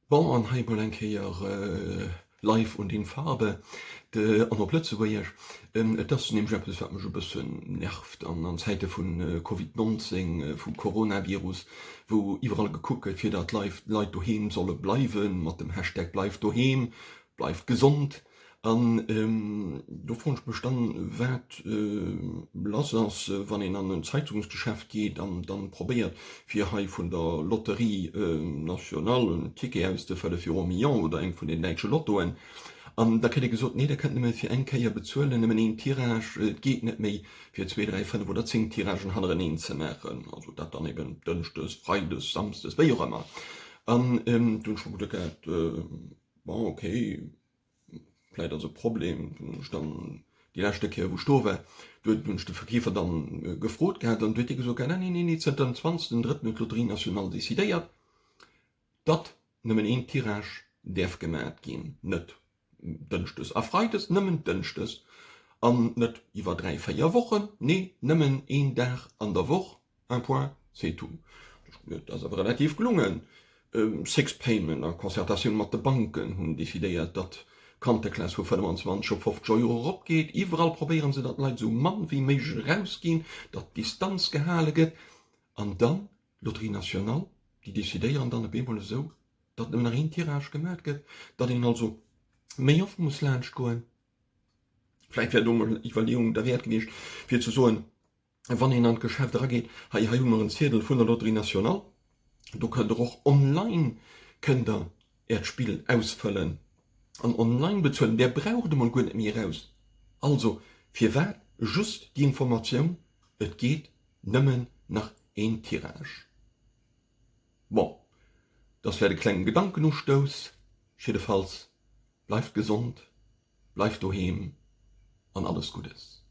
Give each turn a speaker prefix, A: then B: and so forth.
A: Bon, an hei mol eng Kéier live und in Farbe an op Lëtzebuergesch. Et ass nämlech eppes, wat mech e bëssen nervt an an Zäite vu Covid 19, vum Coronavirus, wou iwwerall gekuckt gëtt, fir datt d'Leit doheem solle bleiwen, mat dem Hashtag bleifdoheem, bleift gesond. An do froen ech mech dann, wat lass ass, wann een an en Zeitungsgeschäft geet an dann probéiert, fir hei vun der Lotterie nationale en Ticket auszefëlle fir Euro-Million oder eng vun den däitsche Lottoen. An da kritt ee gesot, nee, der kënnt nëmme fir eng Kéier bezuelen, nëmmen een Tirage, et geet net méi, fir zwee, dräi, fënnef oder 10 Tiragen hannereneen ze maachen. Also dat dann eben dënschdes, freides, samsdes, wéi och ëmmer. An do hunn ech mer geduet, bon, okay, Vläit ass e Problem, hunn ech dann déi leschte Kéier wou ech do war, do hunn ech de Verkeefer dann gefrot gehat an du huet dee gesot gehat, nee, nee, nee, zënter dem zwanzegsten drëtten huet d'Loterie Nationale decidéiert, datt nëmmen een Tirage däerf gemat ginn, net dënschdes a freides, nëmmen dënschdes an net iwwer 3, 4 Wochen, nee, nëmmen een Dag an der Woch. Un point, c'est tout. Dat ass awer relativ gelungen. Six Payment a Concertatioun mat de Banken hunn decidéiert, datt d'Kanteklass vu 25 op 50 Euro eropgeet. Iwwerall probéiere se, datt d'Leit esou mann wéi méiglech erausginn, datt d'Distanz gehale gëtt. An dann d'Loterie Nationale, déi decidéieren dann op eemol esou, datt nëmmen nach een Tirage gemat gëtt, datt een also méi oft muss laanschtgoen. Vläicht wär do emol Iwwerleeung derwäert gewiescht, fir ze soen, wann een an d'Geschäft erageet, hei, hei hu mer en Ziedel vun der Loterie Nationale, do kënnt Der och online kënnt Der Äert Spill ausfëllen an online bezuelen, Där braucht emol guer net méi eraus. Also, firwat just déi Informatioun, et geet nëmmen nach een Tirage? Bon, dat ass vläicht e klengen Gedankenustouss. Jiddefalls, bleift gesond, bleift doheem an alles Guddes!